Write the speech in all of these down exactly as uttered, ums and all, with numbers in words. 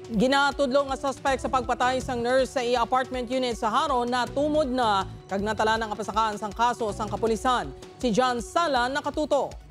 Ginatudlo nga suspect sa pagpatay sang nurse sa iya apartment unit sa Jaro natumod na kag natala na ang pasakaan sang kaso sang kapulisan. Si John Sala nakatutok.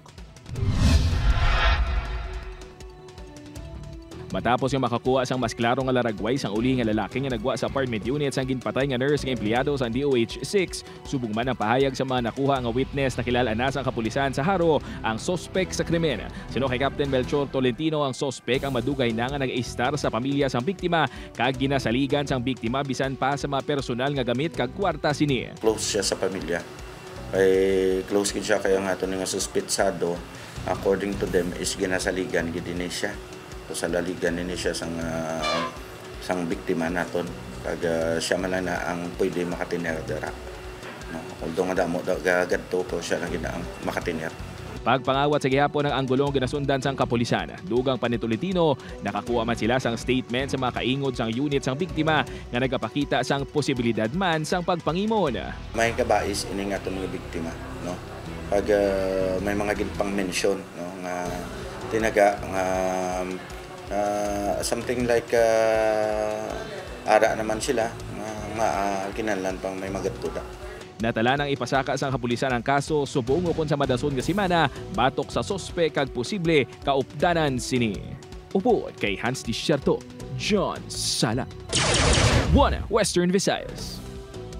Matapos nga makakuha sang mas klaro nga laragway sang uli nga lalaki nga nagwa sa apartment unit sang ginpatay nga nurse nga empleyado sang D O H six, subong man ang pahayag sa mga nakuha nga witness, nakilal-an na sang kapulisan sa Jaro ang suspek sa krimen. Suno kay Captain Melchor Tolentino, ang suspek ang madugay na nga nag-istar sa pamilya sang biktima kag ginasaligan sang biktima bisan pa sa mga personal nga gamit kag kwarta sini. Close siya sa pamilya. Kay close gid siya kay ang ato nga suspetsado, according to them, is ginasaligan gid ini siya. So, salaligan ini siya sang ah, sang biktima naton. Kag ah, siya man lang na ang pwede makatiner dira. No? Although nga damo da gagadto, pero siya lang gid ang makatiner. Pagpangawat sa gihapon ang anggulong ginasundan sang kapulisan. Dugang pa ni Tolentino, nakakuha man sila sang statement sa mga kaingod sang unit sang biktima nga nagapakita sang posibilidad man sang pagpangimon. May kabais ini nga aton nga biktima, no? Pag ah, may mga ginpang-mention, no, nga tinaga nga ah, something like ah, ara naman sila nga, nga ah, kinahanglan pang may magadto da. Natala nang ipasaka sang kapulisan ang kaso subong ukon sa madason nga semana batok sa suspek kag posible kaupdanan sini. Upod kay Hans Desierto, John Sala, One Western Visayas.